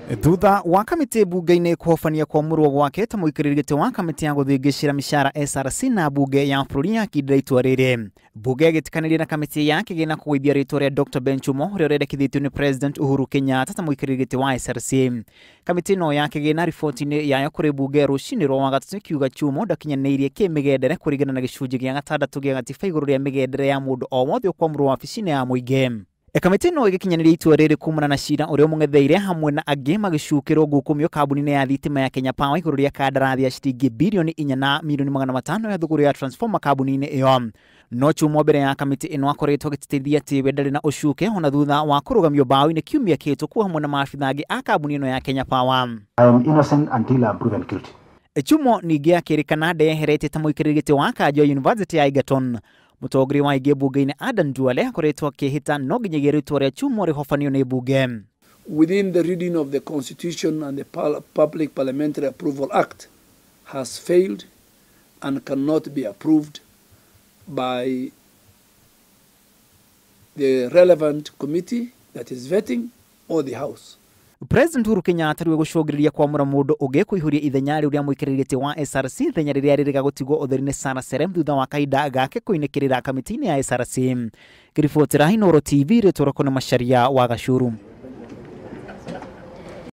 Thutha wa kamĩtĩ mbunge-inĩ kũhobania kwamũrwo gwake ta mũikarĩri gĩtĩ wa kamĩtĩ ya gũthĩngĩcĩra mĩcara SRC na mbunge ya bũrũri yakindĩra itua rĩrĩ. Mbunge ĩgĩtĩkanĩria na kamĩtĩ ya kĩgĩna kũgũithia rĩtwa rĩa Dr. Ben Chumo ũrĩa ũrendekithĩtio nĩ President Uhuru Kenyatta ta mũikarĩri gĩtĩ wa SRC. Kamĩtĩ ĩno ya kĩgĩna riboti-inĩ yayo kũrĩ mbunge rũcinĩ rwa Wagatatu ĩkiuga Chumo ndakinyanĩirie kĩmĩgendere kũringana na gĩcunjĩ gĩa gatandatũ gĩa gatiba igũrũ rĩa mĩgendere ya mũndũ o wothe ũkwamũrwo wabici-inĩ ya mũingĩ. Kamĩtĩ ĩno ĩgĩkinyanĩria itua rĩrĩ kumana na cira ũrĩa ũmũng'etheire hamwe na angĩ magĩcukĩrwo ngukumio kambuni-inĩ ya thitima ya Kenya Power igũrũ rĩa kandarathi ya ciringi birioni 4 na milioni 500 ya thũgũrĩ ya transformer kambuni-inĩ ĩyo. No Chumo mbere ya kamĩtĩ ĩno akoretwo agĩtĩtithia atĩ we ndarĩ na ũcuke ona thutha wa kũrũgamio mbaũ-inĩ kiumia kĩhĩtũku hamwe na maabitha angĩ a kambuni ĩno ya Kenya Power. I am innocent until I am proven guilty. Chumo ningĩ akĩrĩkana ndeyeheretie ta mũikarĩri gĩtĩ wa kanjũ ya University ya Egerton. Mũtongoria wa aingĩ mbunge-inĩ Adan Duale akoretwo akĩhĩta no nginyagia rĩtwa rĩa Chumo rĩhobanio nĩ mbunge. Within the reading of the Constitution and the Public Parliamentary Approval Act has failed and cannot be approved by the relevant committee that is vetting or the House. President Uhuru Kenyatta rĩu gũcũngĩrĩria kwamũra mũndũ ũngĩ kũihũria ithenya rĩu rĩa mũikarĩri gĩtĩ wa SRC ithenya rĩrĩa rĩrĩga gũtigwo ũtheri nĩ Sarah Serem thutha wa kahinda gake kũinĩkĩrĩra kamĩtĩ-inĩ ya SRC. Ngĩribotera Inooro TV rĩtwa rĩakwa nĩ Macharia wa Gacuru.